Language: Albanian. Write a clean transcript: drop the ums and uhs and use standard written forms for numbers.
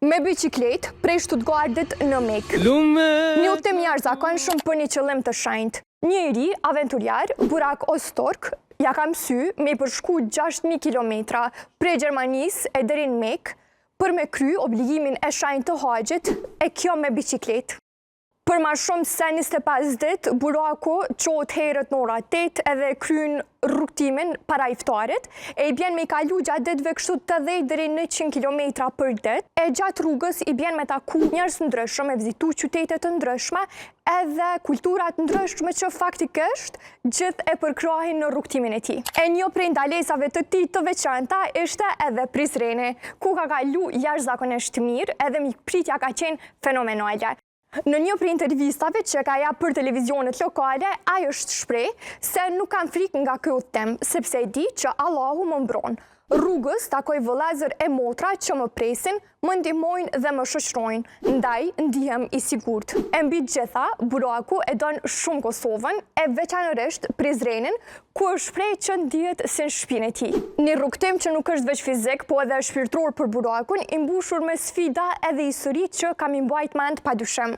Me biçikletë prej Stuttgartit në Mekë. Një udhëtim i jashtëzakonshëm për një qëllim të shenjtë. Një i ri aventurier, Burak Öztürk, ja ka mësy me i përshku 6.000 kilometra prej Gjermanisë e deri në Mekë për me kry obligimin e shenjtë të haxhit, e kjo me biçikletë. Për ma shumë se 25 ditë, Buraku çohet herët në ora 8 edhe kryn rrugëtimin para iftarit, e i bjen me i kalu gjatë ditëve kështu 80 deri 100 km për ditë, e gjatë rrugës i bjen me taku njerëz të ndryshëm, me vizitu qytete të ndryshme, edhe kultura të ndryshme që faktikisht gjithë e përkrahin në rrugëtimin e tij. E një prej ndalesave të tij të veçanta ishte edhe Prizreni, ku ka kalu jashtëzakonisht mirë, edhe mikpritja ka qenë fenomenale. Në një prej intervistave që ka jap për televizionet lokale, ai është shpreh se nuk kam frikë nga ky udhëtim, sepse e di që Allahu më mbron. Rrugës takoj vëllezër e motra që më presin, më ndihmojnë dhe më shoqërojnë, ndaj ndihem i sigurt. E mbi të gjitha, Buraku e don shumë Kosovën, e veçanërisht Prizrenin, ku është shpreh që ndihet si në shtëpinë e tij. Një rrugëtim që nuk është veç fizik, po edhe shpirtëror për Burakun, i mbushur me sfida edhe histori që ka me i mbajt mend padyshim.